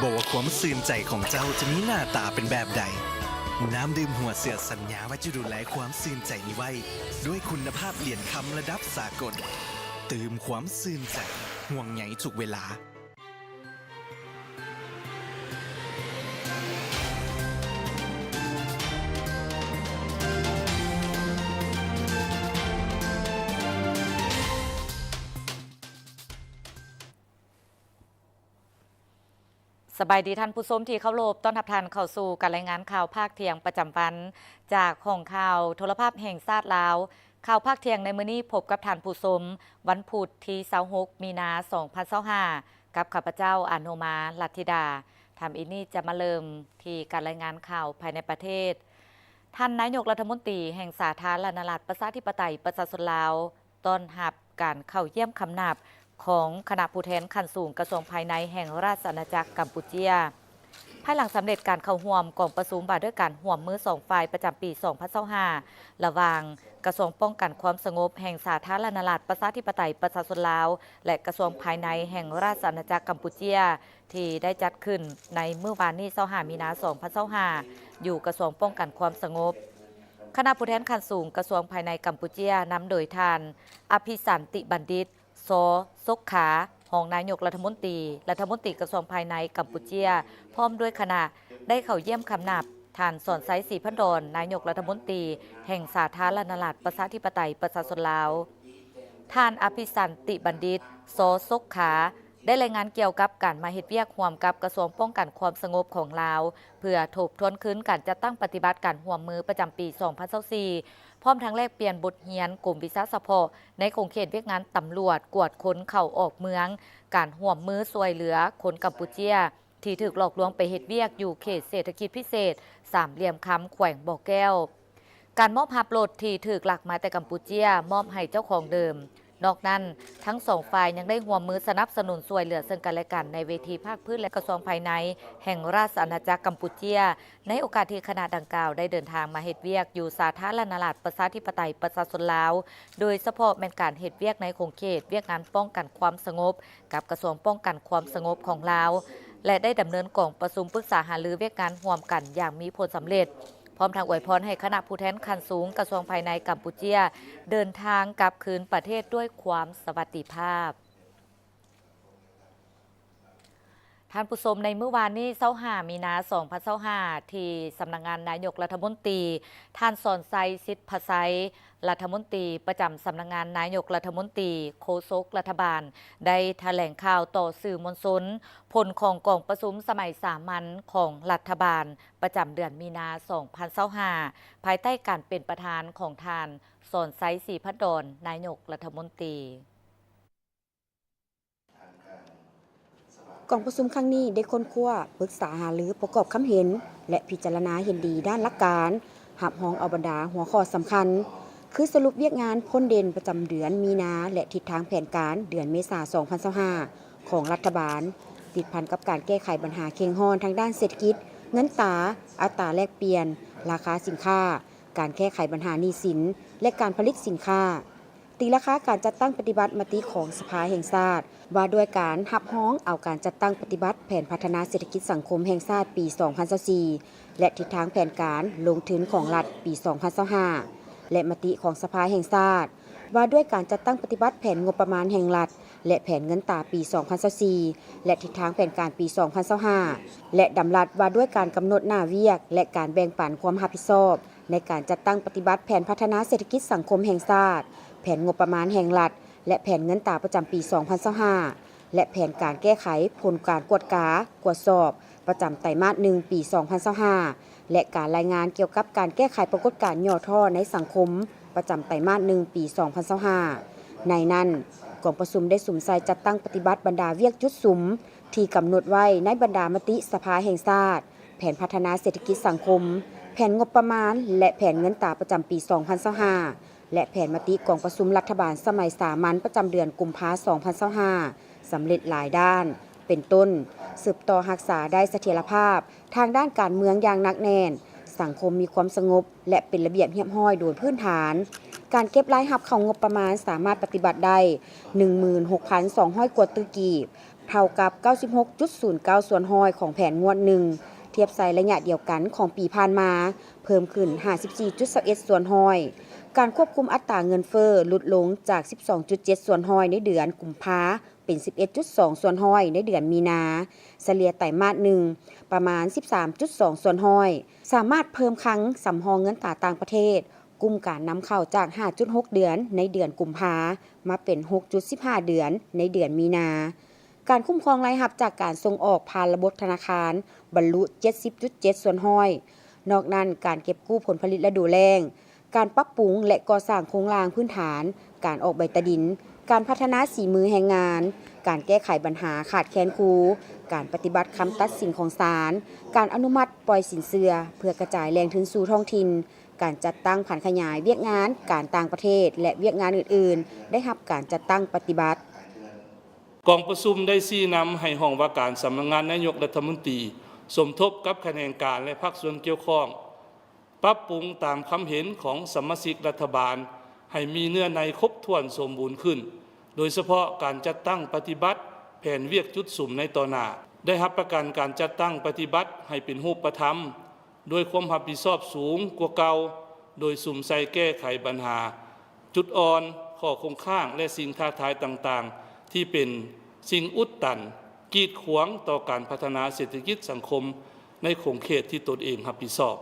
ບໍ່ວ່າຄວາມຊື່ນໃຈຂອງເຈົ້າຈະມີໜ້າຕາເປັນແບບໃດ, ນ້ຳດື່ມຫົວເສືອສັນຍາວ່າຈະດູແລຄວາມຊື່ນໃຈນີ້ໄວ້ ດ້ວຍຄຸນນະພາບຫຼຽນຄຳລະດັບສາກົນ. ຕື່ມຄວາມຊື່ນໃຈ, ຫ່ວງໃຍທຸກເວລາ. ສະບາຍດີທ່ານຜູ້ຊົມທີ່ເຄົາລົບ, ຕ້ອນຮັບທ່ານເຂົ້າສູ່ການລາຍງານຂ່າວພາກທ່ຽງປະຈຳວັນ ຈາກຫ້ອງຂ່າວໂທລະພາບແຫ່ງຊາດລາວ. ຂ່າວພາກທ່ຽງໃນມື້ນີ້ພົບກັບທ່ານຜູ້ຊົມ ວັນພຸດທີຊາວຫົກ ມີນາ ສອງພັນຊາວຫ້າ ກັບຂ້າພະເຈົ້າ ອາໂນມາ ລັດທິດາ. ທຳອິດນີ້ຈະມາເລີ່ມທີ່ການລາຍງານຂ່າວພາຍໃນປະເທດ. ທ່ານນາຍົກລັດຖະມົນຕີແຫ່ງສາທາລະນະລັດ ປະຊາທິປະໄຕ ປະຊາຊົນລາວ ຕ້ອນຮັບການເຂົ້າຢ້ຽມຄຳນັບຂອງຄະນະຜູ້ແທນຂັ້ນສູງກະຊວງພາຍໃນແຫ່ງລາຊະອານາຈັກກຳປູເຈຍ ພາຍຫຼັງສຳເລັດການເຂົ້າຮ່ວມກອງປະຊຸມວ່າດ້ວຍການຮ່ວມມືສອງຝ່າຍປະຈຳປີສອງພັນຊາວຫ້າ ລະຫວ່າງກະຊວງປ້ອງກັນຄວາມສະຫງົບແຫ່ງສາທາລະນະລັດ ປະຊາທິປະໄຕ ປະຊາຊົນລາວ ແລະ ກະຊວງພາຍໃນແຫ່ງລາຊະອານາຈັກກຳປູເຈຍ ທີ່ໄດ້ຈັດຂຶ້ນໃນມື້ວານນີ້ ຊາວຫ້າ ມີນາ ສອງພັນຊາວຫ້າ ຢູ່ກະຊວງປ້ອງກັນຄວາມສະຫງົບ. ຄະນະຜູ້ແທນຂັ້ນສູງກະຊວງພາຍໃນກຳປູເຈຍ ນຳໂດຍທ່ານ ອະພິສັນຕິບັນດິດ ຊ ສົກຂາ ຮອງນາຍົກລັດຖະມົນຕີ, ລັດຖະມົນຕີກະຊວງພາຍໃນກຳປູເຈຍ ພ້ອມດ້ວຍຄະນະ ໄດ້ເຂົ້າຢ້ຽມຄຳນັບທ່ານ ສອນໄຊ ສີພັນດອນ ນາຍົກລັດຖະມົນຕີແຫ່ງສາທາລະນະລັດ ປະຊາທິປະໄຕ ປະຊາຊົນລາວ. ທ່ານ ອະພິສັນຕິບັນດິດ ຊ ສົກຂາ ໄດ້ລາຍງານກ່ຽວກັບການມາເຮັດວຽກຮ່ວມກັບກະຊວງປ້ອງກັນຄວາມສະຫງົບຂອງລາວ ເພື່ອທົບທວນຄືນການຈັດຕັ້ງປະຕິບັດການຮ່ວມມືປະຈຳປີສອງພັນຊາວສີ່ ພ້ອມທັງແລກປ່ຽນບົດຮຽນກົມວິຊາສະເພາະໃນຂົງເຂດວຽກງານຕຳຫຼວດກວດຄົນເຂົ້າອອກເມືອງ, ການຮ່ວມມືຊ່ວຍເຫຼືອຄົນກຳປູເຈຍທີ່ຖືກຫຼອກລວງໄປເຮັດວຽກຢູ່ເຂດເສດຖະກິດພິເສດສາມຫຼ່ຽມຄຳ ແຂວງບໍ່ແກ້ວ. ການມອບຮັບລົດທີ່ຖືກລັກມາແຕ່ກຳປູເຈຍ ມອບໃຫ້ເຈົ້າຂອງເດີມ. ນອກນັ້ນ, ທັງສອງຝ່າຍຍັງໄດ້ຮ່ວມມືສະໜັບສະໜູນຊ່ວຍເຫຼືອເຊິ່ງກັນແລະກັນໃນເວທີພາກພື້ນ ແລະ ກະຊວງພາຍໃນແຫ່ງລາຊະອານາຈັກກຳປູເຈຍ ໃນໂອກາດທີ່ຄະນະດັ່ງກ່າວໄດ້ເດີນທາງມາເຮັດວຽກຢູ່ສາທາລະນະລັດ ປະຊາທິປະໄຕ ປະຊາຊົນລາວ, ໂດຍສະເພາະແມ່ນການເຮັດວຽກໃນຂົງເຂດວຽກງານປ້ອງກັນຄວາມສະຫງົບ ກັບກະຊວງປ້ອງກັນຄວາມສະຫງົບຂອງລາວ ແລະ ໄດ້ດຳເນີນກອງປະຊຸມປຶກສາຫາລືວຽກງານຮ່ວມກັນຢ່າງມີຜົນສຳເລັດ. ພ້ອມທັງອວຍພອນໃຫ້ຄະນະຜູ້ແທນຂັ້ນສູງກະຊວງພາຍໃນກຳປູເຈຍ ເດີນທາງກັບຄືນປະເທດດ້ວຍຄວາມສະຫວັດດີພາບ. ທ່ານຜູ້ຊົມ, ໃນມື້ວານນີ້ ຊາວຫ້າ ມີນາ ສອງພັນຊາວຫ້າ ທີ່ສຳນັກງານນາຍົກລັດຖະມົນຕີ, ທ່ານ ສອນໄຊ ສິດພະໄຊ ລັດຖະມົນຕີປະຈຳສຳນັກງານນາຍົກລັດຖະມົນຕີ, ໂຄສົກລັດຖະບານ ໄດ້ຖະແຫຼງຂ່າວຕໍ່ສື່ມວນຊົນ ຜົນຂອງກອງປະຊຸມສະໄໝສາມັນຂອງລັດຖະບານ ປະຈຳເດືອນມີນາ ສອງພັນຊາວຫ້າ ພາຍໃຕ້ການເປັນປະທານຂອງທ່ານ ສອນໄຊ ສີພັນດອນ ນາຍົກລັດຖະມົນຕີ. ກອງປະຊຸມຄັ້ງນີ້ໄດ້ຄົ້ນຄວ້າ, ປຶກສາຫາລື, ປະກອບຄຳເຫັນ ແລະ ພິຈາລະນາເຫັນດີດ້ານຫຼັກການ, ຮັບຮອງເອົາບັນດາຫົວຂໍ້ສຳຄັນ ຄືສະຫຼຸບວຽກງານພົ້ນເດັ່ນປະຈຳເດືອນມີນາ ແລະ ທິດທາງແຜນການເດືອນເມສາ ສອງພັນຊາວຫ້າ ຂອງລັດຖະບານ ຕິດພັນກັບການແກ້ໄຂບັນຫາເຄັ່ງຮ້ອນທາງດ້ານເສດຖະກິດ, ເງິນຕາ, ອັດຕາແລກປ່ຽນ, ລາຄາສິນຄ້າ, ການແກ້ໄຂບັນຫາໜີ້ສິນ ແລະ ການຜະລິດສິນຄ້າ, ຕີລາຄາການຈັດຕັ້ງປະຕິບັດມະຕິຂອງສະພາແຫ່ງຊາດ ວ່າດ້ວຍການຮັບຮອງເອົາການຈັດຕັ້ງປະຕິບັດແຜນພັດທະນາເສດຖະກິດສັງຄົມແຫ່ງຊາດປີສອງພັນຊາວສີ່ ແລະ ທິດທາງແຜນການລົງທຶນຂອງລັດປີສອງພັນຊາວຫ້າ ແລະ ມະຕິຂອງສະພາແຫ່ງຊາດ ວ່າດ້ວຍການຈັດຕັ້ງປະຕິບັດແຜນງົບປະມານແຫ່ງລັດ ແລະ ແຜນເງິນຕາປີສອງພັນຊາວສີ່ ແລະ ທິດທາງແຜນການປີສອງພັນຊາວຫ້າ ແລະ ດຳລັດວ່າດ້ວຍການກຳນົດໜ້າວຽກ ແລະ ການແບ່ງປັນຄວາມຮັບຜິດຊອບ ໃນການຈັດຕັ້ງປະຕິບັດແຜນພັດທະນາເສດຖະກິດສັງຄົມແຫ່ງຊາດ, ແຜນງົບປະມານແຫ່ງລັດ ແລະ ແຜນເງິນຕາປະຈຳປີສອງພັນຊາວຫ້າ ແລະ ແຜນການແກ້ໄຂຜົນການກວດກາ, ກວດສອບ ປະຈຳໄຕມາດໜຶ່ງ ປີສອງພັນຊາວຫ້າ ແລະ ການລາຍງານກ່ຽວກັບການແກ້ໄຂປາກົດການຫຍໍ້ທໍ້ໃນສັງຄົມ ປະຈຳໄຕມາດໜຶ່ງ ປີສອງພັນຊາວຫ້າ. ໃນນັ້ນ, ກອງປະຊຸມໄດ້ສຸມໃສ່ຈັດຕັ້ງປະຕິບັດບັນດາວຽກຈຸດສຸມ ທີ່ກຳນົດໄວ້ໃນບັນດາມະຕິສະພາແຫ່ງຊາດ, ແຜນພັດທະນາເສດຖະກິດສັງຄົມ, ແຜນງົບປະມານ ແລະ ແຜນເງິນຕາປະຈຳປີສອງພັນຊາວຫ້າ ແລະ ແຜນມະຕິກອງປະຊຸມລັດຖະບານສະໄໝສາມັນປະຈຳເດືອນກຸມພາ ສອງພັນຊາວຫ້າ ສຳເລັດຫຼາຍດ້ານ ເປັນຕົ້ນ, ສືບຕໍ່ຮັກສາໄດ້ສະຖຽນລະພາບທາງດ້ານການເມືອງຢ່າງໜັກແໜ້ນ, ສັງຄົມມີຄວາມສະຫງົບ ແລະ ເປັນລະບຽບຮຽບຮ້ອຍໂດຍພື້ນຖານ, ການເກັບລາຍຮັບເຂົ້າງົບປະມານສາມາດປະຕິບັດໄດ້ ໜຶ່ງໝື່ນຫົກພັນສອງຮ້ອຍກວ່າຕື້ກີບ, ເທົ່າກັບ ເກົ້າສິບຫົກຈຸດສູນເກົ້າສ່ວນຮ້ອຍ ຂອງແຜນງວດໜຶ່ງ, ທຽບໃສ່ໄລຍະດຽວກັນຂອງປີຜ່ານມາ ເພີ່ມຂຶ້ນ ຫ້າສິບສີ່ຈຸດຊາວເອັດສ່ວນຮ້ອຍ. ການຄວບຄຸມອັດຕາເງິນເຟີ້ຫຼຸດລົງຈາກ ສິບສອງຈຸດເຈັດສ່ວນຮ້ອຍ ໃນເດືອນກຸມພາ ເປັນ ສິບເອັດຈຸດສອງສ່ວນຮ້ອຍ ໃນເດືອນມີນາ, ສະເລ່ຍໄຕມາດໜຶ່ງ ປະມານ ສິບສາມຈຸດສອງສ່ວນຮ້ອຍ, ສາມາດເພີ່ມຄັງສຳຮອງເງິນຕາຕ່າງປະເທດ ກຸ່ມການນຳເຂົ້າຈາກ ຫ້າຈຸດຫົກເດືອນ ໃນເດືອນກຸມພາ ມາເປັນ ຫົກຈຸດສິບຫ້າເດືອນ ໃນເດືອນມີນາ. ການຄຸ້ມຄອງລາຍຮັບຈາກການສົ່ງອອກຜ່ານລະບົບທະນາຄານ ບັນລຸ ເຈັດສິບຈຸດເຈັດສ່ວນຮ້ອຍ. ນອກນັ້ນ, ການເກັບກູ້ຜົນຜະລິດລະດູແລ້ງ, ການປັບປຸງ ແລະ ກໍ່ສ້າງໂຄງລ່າງພື້ນຖານ, ການອອກໃບຕາດິນ, ການພັດທະນາສີມືແຮງງານ, ການແກ້ໄຂບັນຫາຂາດແຄນຄູ, ການປະຕິບັດຄຳຕັດສິນຂອງສານ, ການອະນຸມັດປ່ອຍສິນເຊື່ອ ເພື່ອກະຈາຍແຫຼ່ງທຶນສູ່ທ້ອງຖິ່ນ, ການຈັດຕັ້ງຜັນຂະຫຍາຍວຽກງານການຕ່າງປະເທດ ແລະ ວຽກງານອື່ນໆ ໄດ້ຮັບການຈັດຕັ້ງປະຕິບັດ. ກອງປະຊຸມໄດ້ຊີ້ນຳໃຫ້ຫ້ອງວ່າການສຳນັກງານນາຍົກລັດຖະມົນຕີ ສົມທົບກັບຂະແໜງການ ແລະ ພາກສ່ວນກ່ຽວຂ້ອງ ປັບປຸງຕາມຄຳເຫັນຂອງສະມາຊິກລັດຖະບານ ໃຫ້ມີເນື້ອໃນຄົບຖ້ວນສົມບູນຂຶ້ນ, ໂດຍສະເພາະການຈັດຕັ້ງປະຕິບັດແຜນວຽກຈຸດສຸມໃນຕໍ່ໜ້າ, ໄດ້ຮັບປະກັນການຈັດຕັ້ງປະຕິບັດໃຫ້ເປັນຮູບປະທຳ ດ້ວຍຄວາມຮັບຜິດຊອບສູງກວ່າເກົ່າ, ໂດຍສຸມໃສ່ແກ້ໄຂບັນຫາຈຸດອ່ອນ, ຂໍ້ຄົງຄ້າງ ແລະ ສິ່ງທ້າທາຍຕ່າງໆ ທີ່ເປັນສິ່ງອຸດຕັນ, ກີດຂວາງຕໍ່ການພັດທະນາເສດຖະກິດສັງຄົມໃນຂົງເຂດທີ່ຕົນເອງຮັບຜິດຊອບ.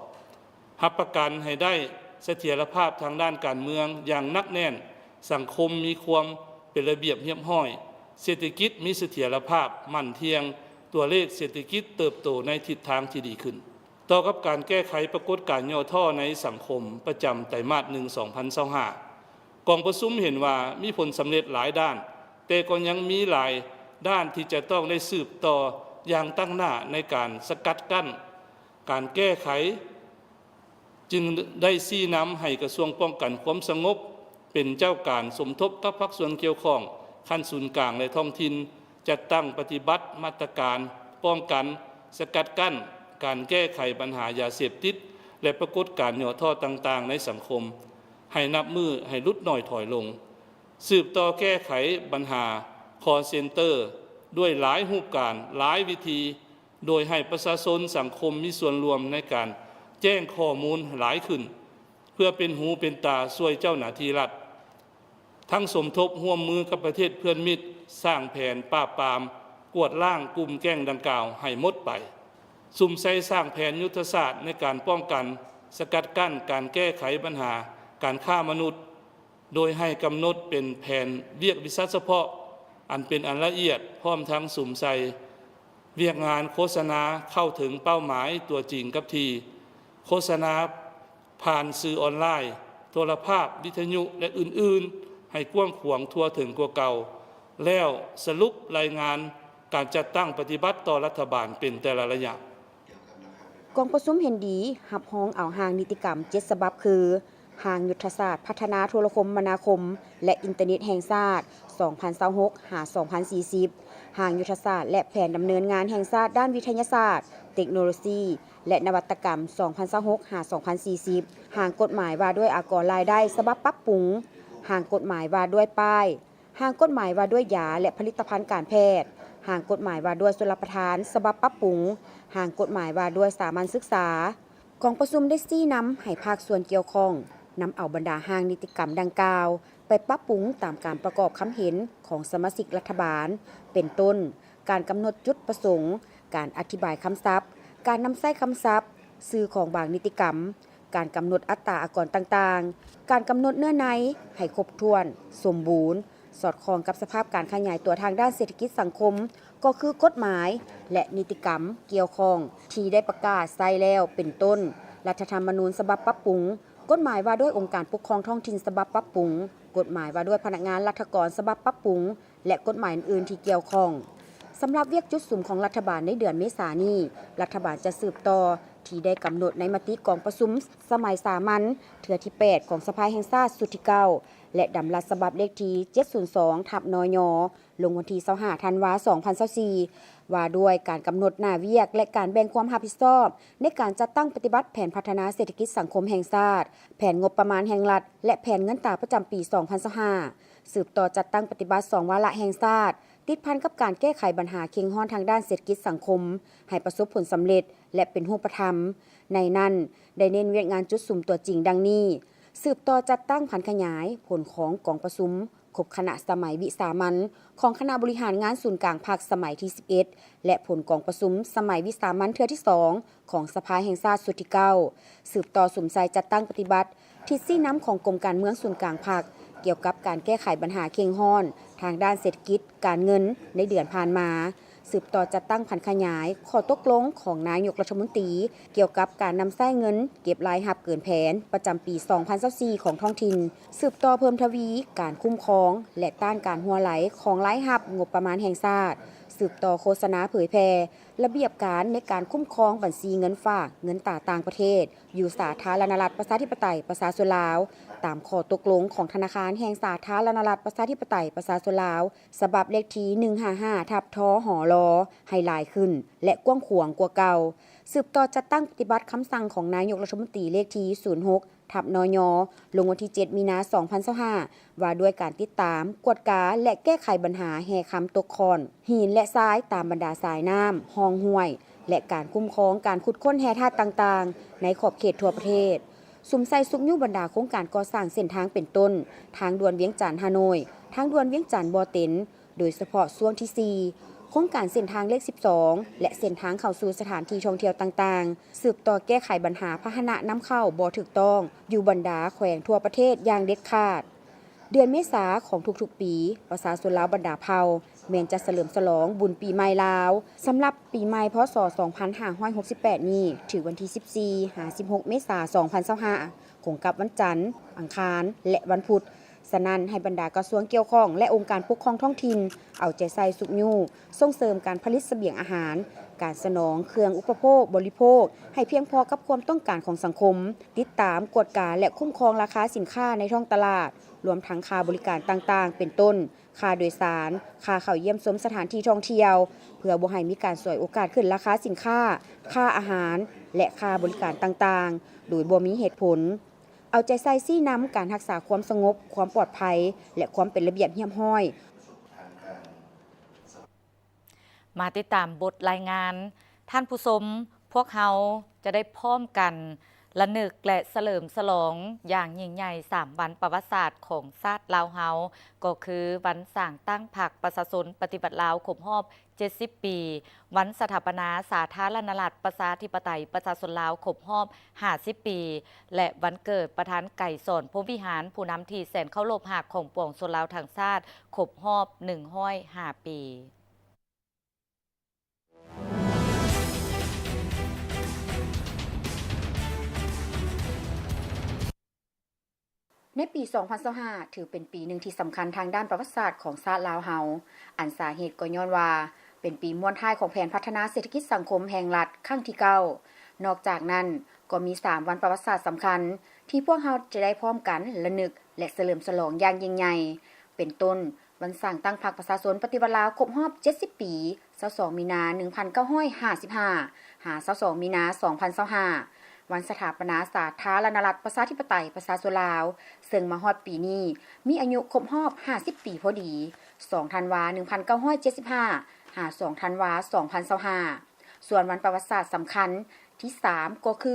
ຮັບປະກັນໃຫ້ໄດ້ສະຖຽນລະພາບທາງດ້ານການເມືອງຢ່າງໜັກແໜ້ນ, ສັງຄົມມີຄວາມເປັນລະບຽບຮຽບຮ້ອຍ, ເສດຖະກິດມີສະຖຽນລະພາບໝັ້ນທ່ຽງ, ຕົວເລກເສດຖະກິດເຕີບໂຕໃນທິດທາງທີ່ດີຂຶ້ນ. ຕໍ່ກັບການແກ້ໄຂປາກົດການຫຍໍ້ທໍ້ໃນສັງຄົມປະຈຳໄຕມາດໜຶ່ງ ສອງພັນຊາວຫ້າ, ກອງປະຊຸມເຫັນວ່າມີຜົນສຳເລັດຫຼາຍດ້ານ, ແຕ່ກໍຍັງມີຫຼາຍດ້ານທີ່ຈະຕ້ອງໄດ້ສືບຕໍ່ຢ່າງຕັ້ງໜ້າໃນການສະກັດກັ້ນການແກ້ໄຂ, ຈຶ່ງໄດ້ຊີ້ນຳໃຫ້ກະຊວງປ້ອງກັນຄວາມສະຫງົບເປັນເຈົ້າການ ສົມທົບກັບພາກສ່ວນກ່ຽວຂ້ອງຂັ້ນສູນກາງ ແລະ ທ້ອງຖິ່ນ ຈັດຕັ້ງປະຕິບັດມາດຕະການປ້ອງກັນ, ສະກັດກັ້ນການແກ້ໄຂບັນຫາຢາເສບຕິດ ແລະ ປາກົດການຫຍໍ້ທໍ້ຕ່າງໆໃນສັງຄົມ ໃຫ້ນັບມື້ໃຫ້ຫຼຸດໜ້ອຍຖອຍລົງ, ສືບຕໍ່ແກ້ໄຂບັນຫາ call center ດ້ວຍຫຼາຍຮູບການ, ຫຼາຍວິທີ, ໂດຍໃຫ້ປະຊາຊົນສັງຄົມມີສ່ວນຮ່ວມໃນການແຈ້ງຂໍ້ມູນຫຼາຍຂຶ້ນ ເພື່ອເປັນຫູເປັນຕາຊ່ວຍເຈົ້າໜ້າທີ່ລັດ, ທັງສົມທົບຮ່ວມມືກັບປະເທດເພື່ອນມິດ ສ້າງແຜນປາບປາມ, ກວາດລ້າງກຸ່ມແກ້ງດັ່ງກ່າວໃຫ້ໝົດໄປ, ສຸມໃສ່ສ້າງແຜນຍຸດທະສາດໃນການປ້ອງກັນ, ສະກັດກັ້ນການແກ້ໄຂບັນຫາການຄ້າມະນຸດ, ໂດຍໃຫ້ກຳນົດເປັນແຜນວຽກວິຊາສະເພາະອັນເປັນອັນລະອຽດ, ພ້ອມທັງສຸມໃສ່ວຽກງານໂຄສະນາເຂົ້າເຖິງເປົ້າໝາຍຕົວຈິງກັບທີ່, ໂຄສະນາຜ່ານສື່ອອນລາຍ, ໂທລະພາບ, ວິທະຍຸ ແລະ ອື່ນໆ ໃຫ້ກວ້າງຂວາງທົ່ວເຖິງກວ່າເກົ່າ, ແລ້ວສະຫຼຸບລາຍງານການຈັດຕັ້ງປະຕິບັດຕໍ່ລັດຖະບານເປັນແຕ່ລະໄລຍະ. ກອງປະຊຸມເຫັນດີຮັບຮອງເອົາຮ່າງນິຕິກຳເຈັດສະບັບຄື ຮ່າງຍຸດທະສາດພັດທະນາໂທລະຄົມມະນາຄົມ ແລະ ອິນເຕີເນັດແຫ່ງຊາດ ສອງພັນຊາວຫົກ ຫາ ສອງພັນສີ່ສິບ, ຮ່າງຍຸດທະສາດ ແລະ ແຜນດຳເນີນງານແຫ່ງຊາດດ້ານວິທະຍາສາດ, ເຕັກໂນໂລຊີ ແລະ ນະວັດຕະກຳ ສອງພັນຊາວຫົກ ຫາ ສອງພັນສີ່ສິບ, ຮ່າງກົດໝາຍວ່າດ້ວຍອາກອນລາຍໄດ້ສະບັບປັບປຸງ, ຮ່າງກົດໝາຍວ່າດ້ວຍປ້າຍ, ຮ່າງກົດໝາຍວ່າດ້ວຍຢາ ແລະ ຜະລິດຕະພັນການແພດ, ຮ່າງກົດໝາຍວ່າດ້ວຍຊົນລະປະທານສະບັບປັບປຸງ, ຮ່າງກົດໝາຍວ່າດ້ວຍສາມັນສຶກສາ. ກອງປະຊຸມໄດ້ຊີ້ນຳໃຫ້ພາກສ່ວນກ່ຽວຂ້ອງ ນຳເອົາບັນດາຮ່າງນິຕິກຳດັ່ງກ່າວ ໄປປັບປຸງຕາມການປະກອບຄຳເຫັນຂອງສະມາຊິກລັດຖະບານ, ເປັນຕົ້ນ ການກຳນົດຈຸດປະສົງ, ການອະທິບາຍຄຳສັບ, ການນຳໃຊ້ຄຳສັບ, ຊື່ຂອງບາງນິຕິກຳ, ການກຳນົດອັດຕາອາກອນຕ່າງໆ, ການກຳນົດເນື້ອໃນໃຫ້ຄົບຖ້ວນ, ສົມບູນ, ສອດຄ່ອງກັບສະພາບການຂະຫຍາຍຕົວທາງດ້ານເສດຖະກິດສັງຄົມ, ກໍຄືກົດໝາຍ ແລະ ນິຕິກຳກ່ຽວຂ້ອງທີ່ໄດ້ປະກາດໃຊ້ແລ້ວ, ເປັນຕົ້ນ ລັດຖະທຳມະນູນສະບັບປັບປຸງ, ກົດໝາຍວ່າດ້ວຍອົງການປົກຄອງທ້ອງຖິ່ນສະບັບປັບປຸງ, ກົດໝາຍວ່າດ້ວຍພະນັກງານລັດຖະກອນສະບັບປັບປຸງ ແລະ ກົດໝາຍອື່ນໆທີ່ກ່ຽວຂ້ອງ. ສຳລັບວຽກຈຸດສຸມຂອງລັດຖະບານໃນເດືອນເມສານີ້, ລັດຖະບານຈະສືບຕໍ່ທີ່ໄດ້ກຳນົດໃນມະຕິກອງປະຊຸມສະໄໝສາມັນເທື່ອທີແປດຂອງສະພາແຫ່ງຊາດຊຸດທີເກົ້າ ແລະ ດຳລັດສະບັບເລກທີເຈັດສູນສອງ ທັບ ນຍ ລົງວັນທີຊາວຫ້າ ທັນວາ ສອງພັນຊາວສີ່ ວ່າດ້ວຍການກຳນົດໜ້າວຽກ ແລະ ການແບ່ງຄວາມຮັບຜິດຊອບໃນການຈັດຕັ້ງປະຕິບັດແຜນພັດທະນາເສດຖະກິດສັງຄົມແຫ່ງຊາດ, ແຜນງົບປະມານແຫ່ງລັດ ແລະ ແຜນເງິນຕາປະຈຳປີ ສອງພັນຊາວຫ້າ. ສືບຕໍ່ຈັດຕັ້ງປະຕິບັດສອງວາລະແຫ່ງຊາດ, ຕິດພັນກັບການແກ້ໄຂບັນຫາເຄັ່ງຮ້ອນທາງດ້ານເສດຖະກິດສັງຄົມໃຫ້ປະສົບຜົນສຳເລັດ ແລະ ເປັນຮູບປະທຳ. ໃນນັ້ນ ໄດ້ເນັ້ນວຽກງານຈຸດສຸມຕົວຈິງດັ່ງນີ້: ສືບຕໍ່ຈັດຕັ້ງຜັນຂະຫຍາຍຜົນຂອງກອງປະຊຸມຄົບຄະນະສະໄໝວິສາມັນຂອງຄະນະບໍລິຫານງານສູນກາງພັກສະໄໝທີສິບເອັດ ແລະ ຜົນກອງປະຊຸມສະໄໝວິສາມັນເທື່ອທີສອງຂອງສະພາແຫ່ງຊາດຊຸດທີເກົ້າ. ສືບຕໍ່ສຸມໃສ່ຈັດຕັ້ງປະຕິບັດ ທິດຊີ້ນຳຂອງກົມການເມືອງສູນກາງພັກ ກ່ຽວກັບການແກ້ໄຂບັນຫາເຄັ່ງຮ້ອນທາງດ້ານເສດຖະກິດການເງິນໃນເດືອນຜ່ານມາ, ສືບຕໍ່ຈັດຕັ້ງຜັນຂະຫຍາຍຂໍ້ຕົກລົງຂອງນາຍົກລັດຖະມົນຕີ ກ່ຽວກັບການນຳໃຊ້ເງິນເກັບລາຍຮັບເກີນແຜນປະຈຳປີສອງພັນຊາວສີ່ຂອງທ້ອງຖິ່ນ, ສືບຕໍ່ເພີ່ມທະວີການຄຸ້ມຄອງ ແລະ ຕ້ານການຮົ່ວໄຫຼຂອງລາຍຮັບງົບປະມານແຫ່ງຊາດ, ສືບຕໍ່ໂຄສະນາເຜີຍແຜ່ ລະບຽບການໃນການຄຸ້ມຄອງບັນຊີເງິນຝາກເງິນຕາຕ່າງປະເທດ ຢູ່ສາທາລະນະລັດ ປະຊາທິປະໄຕ ປະຊາຊົນລາວ ຕາມຂໍ້ຕົກລົງຂອງທະນາຄານແຫ່ງສາທາລະນະລັດ ປະຊາທິປະໄຕ ປະຊາຊົນລາວ ສະບັບເລກທີໜຶ່ງຫ້າຫ້າ ທັບ ທຫລ ໃຫ້ຫຼາຍຂຶ້ນ ແລະ ກວ້າງຂວາງກວ່າເກົ່າ. ສືບຕໍ່ຈັດຕັ້ງປະຕິບັດຄຳສັ່ງຂອງນາຍົກລັດຖະມົນຕີເລກທີສູນຫົກ ທັບ ນຍ ລົງວັນທີເຈັດ ມີນາ ສອງພັນຊາວຫ້າ ວ່າດ້ວຍການຕິດຕາມ, ກວດກາ ແລະ ແກ້ໄຂບັນຫາແຮ່ຄຳຕົກຂ້ອນ, ຫີນ ແລະ ຊາຍຕາມບັນດາສາຍນ້ຳ, ຮ່ອງຫ້ວຍ ແລະ ການຄຸ້ມຄອງການຂຸດຄົ້ນແຮ່ທາດຕ່າງໆ ໃນຂອບເຂດທົ່ວປະເທດ, ສຸມໃສ່ຊຸກຍູ້ບັນດາໂຄງການກໍ່ສ້າງເສັ້ນທາງເປັນຕົ້ນ ທາງດ່ວນວຽງຈັນ-ຮ່າໂນ້ຍ, ທາງດ່ວນວຽງຈັນ-ບໍ່ເຕັນ, ໂດຍສະເພາະຊ່ວງທີສີ່ ໂຄງການເສັ້ນທາງເລກສິບສອງ ແລະ ເສັ້ນທາງເຂົ້າສູ່ສະຖານທີ່ທ່ອງທ່ຽວຕ່າງໆ, ສືບຕໍ່ແກ້ໄຂບັນຫາພາຫະນະນຳເຂົ້າບໍ່ຖືກຕ້ອງຢູ່ບັນດາແຂວງທົ່ວປະເທດຢ່າງເດັດຂາດ. ເດືອນເມສາຂອງທຸກໆປີ, ປະຊາຊົນລາວບັນດາເຜົ່າແມ່ນຈະສະເຫຼີມສະຫຼອງບຸນປີໃໝ່ລາວ. ສຳລັບປີໃໝ່ ພ.ສ. ສອງພັນຫ້າຮ້ອຍຫົກສິບແປດນີ້ ຖືກວັນທີສິບສີ່ ຫາ ສິບຫົກ ເມສາ ສອງພັນຊາວຫ້າ ກົງກັບວັນຈັນ, ອັງຄານ ແລະ ວັນພຸດ. ສະນັ້ນ, ໃຫ້ບັນດາກະຊວງກ່ຽວຂ້ອງ ແລະ ອົງການປົກຄອງທ້ອງຖິ່ນ ເອົາໃຈໃສ່ຊຸກຍູ້ ສົ່ງເສີມການຜະລິດສະບຽງອາຫານ, ການສະໜອງເຄື່ອງອຸປະໂພກບໍລິໂພກໃຫ້ພຽງພໍກັບຄວາມຕ້ອງການຂອງສັງຄົມ, ຕິດຕາມ, ກວດກາ ແລະ ຄຸ້ມຄອງລາຄາສິນຄ້າໃນທ້ອງຕະຫຼາດ, ລວມທັງຄ່າບໍລິການຕ່າງໆ ເປັນຕົ້ນ ຄ່າໂດຍສານ, ຄ່າເຂົ້າຢ້ຽມຊົມສະຖານທີ່ທ່ອງທ່ຽວ, ເພື່ອບໍ່ໃຫ້ມີການສວຍໂອກາດຂຶ້ນລາຄາສິນຄ້າ, ຄ່າອາຫານ ແລະ ຄ່າບໍລິການຕ່າງໆ ໂດຍບໍ່ມີເຫດຜົນ. ເອົາໃຈໃສ່ຊີ້ນຳການຮັກສາຄວາມສະຫງົບ, ຄວາມປອດໄພ ແລະ ຄວາມເປັນລະບຽບຮຽບຮ້ອຍ. ມາຕິດຕາມບົດລາຍງານ. ທ່ານຜູ້ຊົມ, ພວກເຮົາຈະໄດ້ພ້ອມກັນລະນຶກ ແລະ ສະເຫຼີມສະຫຼອງຢ່າງຍິ່ງໃຫຍ່ສາມວັນປະຫວັດສາດຂອງຊາດລາວເຮົາ, ກໍຄືວັນສ້າງຕັ້ງພັກປະຊາຊົນປະຕິວັດລາວຄົບຮອບເຈັດສິບປີ, ວັນສະຖາປະນາສາທາລະນະລັດ ປະຊາທິປະໄຕ ປະຊາຊົນລາວຄົບຮອບຫ້າສິບປີ ແລະ ວັນເກີດປະທານໄກສອນ ພົມວິຫານ ຜູ້ນຳທີ່ແສນເຄົາລົບຮັກຂອງປວງຊົນລາວທັງຊາດ ຄົບຮອບໜຶ່ງຮ້ອຍຫ້າປີ. ໃນປີສອງພັນຊາວຫ້າ ຖືເປັນປີໜຶ່ງທີ່ສຳຄັນທາງດ້ານປະຫວັດສາດຂອງຊາດລາວເຮົາ, ອັນສາເຫດກໍຍ້ອນວ່າເປັນປີມ້ວນທ້າຍຂອງແຜນພັດທະນາເສດຖະກິດສັງຄົມແຫ່ງລັດຄັ້ງທີເກົ້າ. ນອກຈາກນັ້ນ, ກໍມີສາມວັນປະຫວັດສາດສຳຄັນ ທີ່ພວກເຮົາຈະໄດ້ພ້ອມກັນລະນຶກ ແລະ ສະເຫຼີມສະຫຼອງຢ່າງຍິ່ງໃຫຍ່ ເປັນຕົ້ນ, ວັນສ້າງຕັ້ງພັກປະຊາຊົນປະຕິວັດລາວຄົບຮອບເຈັດສິບປີ, ຊາວສອງ ມີນາ ໜຶ່ງພັນເກົ້າຮ້ອຍຫ້າສິບຫ້າ ຫາ ຊາວສອງ ມີນາ ສອງພັນຊາວຫ້າ, ວັນສະຖາປະນາສາທາລະນະລັດ ປະຊາທິປະໄຕ ປະຊາຊົນລາວ, ເຊິ່ງມາຮອດປີນີ້ ມີອາຍຸຄົບຮອບຫ້າສິບປີພໍດີ, ສອງ ທັນວາ ໜຶ່ງພັນເກົ້າຮ້ອຍເຈັດສິບຫ້າ ຫາ ສອງ ທັນວາ ສອງພັນຊາວຫ້າ. ສ່ວນວັນປະຫວັດສາດສຳຄັນທີສາມ ກໍຄື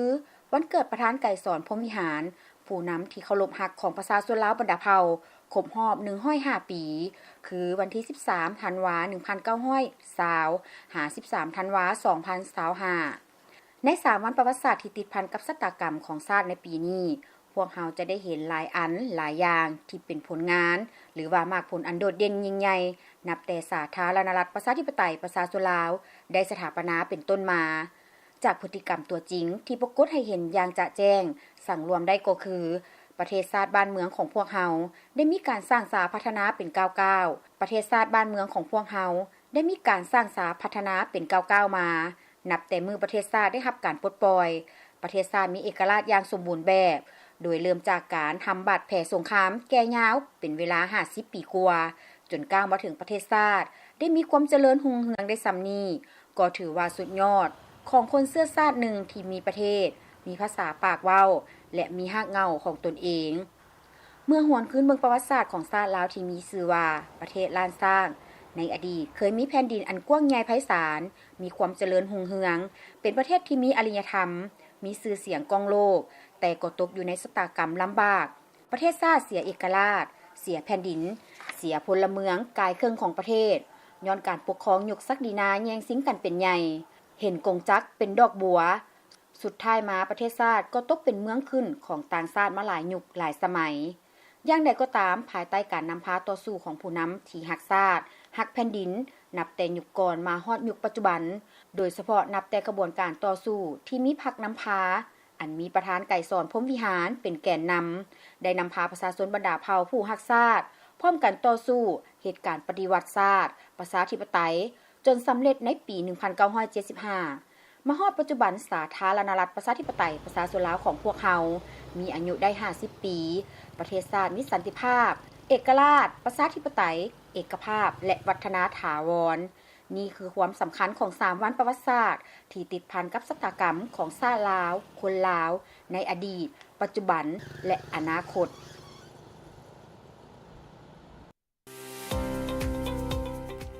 ວັນເກີດປະທານໄກສອນ ພົມວິຫານ ຜູ້ນຳທີ່ເຄົາລົບຮັກຂອງປະຊາຊົນລາວບັນດາເຜົ່າ ຄົບຮອບໜຶ່ງຮ້ອຍຫ້າປີ ຄືວັນທີສິບສາມ ທັນວາ ໜຶ່ງພັນເກົ້າຮ້ອຍຊາວ ຫາ ສິບສາມ ທັນວາ ສອງພັນຊາວຫ້າ. ໃນສາມວັນປະຫວັດສາດທີ່ຕິດພັນກັບຊະຕາກຳຂອງຊາດໃນປີນີ້, ພວກເຮົາຈະໄດ້ເຫັນຫຼາຍອັນ, ຫຼາຍຢ່າງທີ່ເປັນຜົນງານ ຫຼືວ່າໝາກຜົນອັນໂດດເດັ່ນຍິ່ງໃຫຍ່ ນັບແຕ່ສາທາລະນະລັດ ປະຊາທິປະໄຕ ປະຊາຊົນລາວ ໄດ້ສະຖາປະນາເປັນຕົ້ນມາ. ຈາກພຶດຕິກຳຕົວຈິງທີ່ປາກົດໃຫ້ເຫັນຢ່າງຈະແຈ້ງ, ສັງລວມໄດ້ກໍຄື ປະເທດຊາດບ້ານເມືອງຂອງພວກເຮົາ ໄດ້ມີການສ້າງສາພັດທະນາເປັນກ້າວໆ. ປະເທດຊາດບ້ານເມືອງຂອງພວກເຮົາ ໄດ້ມີການສ້າງສາພັດທະນາເປັນກ້າວໆມາ. ນັບແຕ່ມື້ປະເທດຊາດໄດ້ຮັບການປົດປ່ອຍ, ປະເທດຊາດມີເອກະລາດຢ່າງສົມບູນແບບ, ໂດຍເລີ່ມຈາກການທຳບາດແຜສົງຄາມແກ່ຍາວເປັນເວລາຫ້າສິບປີກວ່າ, ຈົນກ້າວມາເຖິງປະເທດຊາດໄດ້ມີຄວາມຈະເລີນຮຸ່ງເຮືອງໄດ້ສ່ຳນີ້, ກໍຖືວ່າສຸດຍອດຂອງຄົນເຊື້ອຊາດໜຶ່ງທີ່ມີປະເທດ, ມີພາສາປາກເວົ້າ ແລະ ມີຮາກເຫງົ້າຂອງຕົນເອງ. ເມື່ອຫວນຄືນເບິ່ງປະຫວັດສາດຂອງຊາດລາວທີ່ມີຊື່ວ່າ ປະເທດລ້ານຊ້າງ, ໃນອະດີດເຄີຍມີແຜ່ນດິນອັນກວ້າງໃຫຍ່ໄພສານ, ມີຄວາມຈະເລີນຮຸ່ງເຮືອງ, ເປັນປະເທດທີ່ມີອາລິຍະທຳ, ມີຊື່ສຽງກ້ອງໂລກ, ແຕ່ກໍຕົກຢູ່ໃນຊະຕາກຳລຳບາກ. ປະເທດຊາດເສຍເອກະລາດ, ເສຍແຜ່ນດິນ, ເສຍພົນລະເມືອງກາຍເຄິ່ງຂອງປະເທດ, ຍ້ອນການປົກຄອງຍຸກສັກດີນາແຍ່ງຊິງກັນເປັນໃຫຍ່, ເຫັນກົງຈັກເປັນດອກບົວ. ສຸດທ້າຍມາປະເທດຊາດກໍຕົກເປັນເມືອງຂຶ້ນຂອງຕ່າງຊາດມາຫຼາຍຍຸກຫຼາຍສະໄໝ. ຢ່າງໃດກໍຕາມ, ພາຍໃຕ້ການນຳພາຕໍ່ສູ້ຂອງຜູ້ນຳທີ່ຮັກຊາດ, ຮັກແຜ່ນດິນ, ນັບແຕ່ຍຸກກ່ອນມາຮອດຍຸກປັດຈຸບັນ, ໂດຍສະເພາະນັບແຕ່ຂະບວນການຕໍ່ສູ້ທີ່ມີພັກນຳພາ, ອັນມີປະທານໄກສອນ ພົມວິຫານ ເປັນແກນນຳ, ໄດ້ນຳພາປະຊາຊົນບັນດາເຜົ່າຜູ້ຮັກຊາດ ພ້ອມກັນຕໍ່ສູ້ເຮັດການປະຕິວັດຊາດ ປະຊາທິປະໄຕ ຈົນສຳເລັດໃນປີໜຶ່ງພັນເກົ້າຮ້ອຍເຈັດສິບຫ້າ. ມາຮອດປັດຈຸບັນ, ສາທາລະນະລັດ ປະຊາທິປະໄຕ ປະຊາຊົນລາວຂອງພວກເຮົາ ມີອາຍຸໄດ້ຫ້າສິບປີ, ປະເທດຊາດມີສັນຕິພາບ, ເອກະລາດ, ປະຊາທິປະໄຕ, ເອກະພາບ ແລະ ວັດທະນາຖາວອນ. ນີ້ຄືຄວາມສຳຄັນຂອງສາມວັນປະຫວັດສາດ ທີ່ຕິດພັນກັບຊະຕາກຳຂອງຊາດລາວ, ຄົນລາວ ໃນອະດີດ, ປັດຈຸບັນ ແລະ ອະນາຄົດ.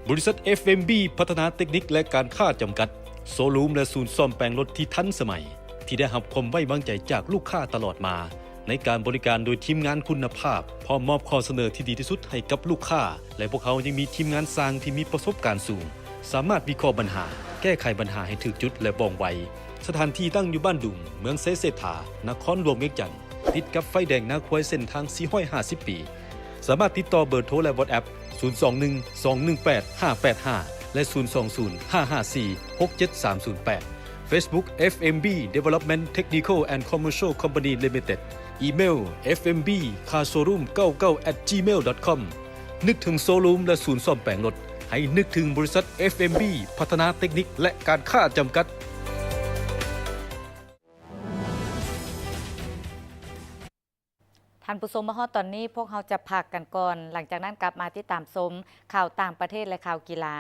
ບໍລິສັດ ເອັຟເອັມບີ ພັດທະນາເຕັກນິກ ແລະ ການຄ້າ ຈຳກັດ, ໂຊຣູມ ແລະ ສູນສ້ອມແປງລົດທີ່ທັນສະໄໝ, ທີ່ໄດ້ຮັບຄວາມໄວ້ວາງໃຈຈາກລູກຄ້າຕະຫຼອດມາ, ໃນການບໍລິການໂດຍທີມງານຄຸນນະພາບ, ພ້ອມມອບຂໍ້ສະເໜີທີ່ດີທີ່ສຸດໃຫ້ກັບລູກຄ້າ, ແລະ ພວກເຮົາຍັງມີທີມງານຊ່າງທີ່ມີປະສົບການສູງ, ສາມາດວິເຄາະບັນຫາ, ແກ້ໄຂບັນຫາໃຫ້ຖືກຈຸດ ແລະ ວ່ອງໄວ. ສະຖານທີ່ຕັ້ງຢູ່ບ້ານດຸງ, ເມືອງໄຊເສດຖາ, ນະຄອນຫຼວງວຽງຈັນ, ຕິດກັບໄຟແດງນາຄວາຍເສັ້ນທາງສີ່ຮ້ອຍຫ້າສິບປີ. ສາມາດຕິດຕໍ່ເບີໂທ ແລະ ວອດແອັບ ສູນສອງໜຶ່ງ ສອງໜຶ່ງແປດ ຫ້າແປດຫ້າ ແລະ ສູນສອງສູນ ຫ້າຫ້າສີ່ ຫົກເຈັດສາມສູນແປດ. Facebook ເອັຟເອັມບີ Development Technical and Commercial Company Limited. ອີເມວ ເອັຟເອັມບີ Car Showroom ເກົ້າເກົ້າ at gmail dot com. ນຶກເຖິງໂຊຣູມ ແລະ ສູນສ້ອມແປງລົດ, ໃຫ້ນຶກເຖິງບໍລິສັດ ເອັຟເອັມບີ ພັດທະນາເຕັກນິກ ແລະ ການຄ້າ ຈຳກັດ. ທ່ານຜູ້ຊົມ, ມາຮອດຕອນນີ້ ພວກເຮົາຈະພັກກັນກ່ອນ, ຫຼັງຈາກນັ້ນກັບມາຕິດຕາມຊົມຂ່າວຕ່າງປະເທດ ແລະ ຂ່າວກິລາ.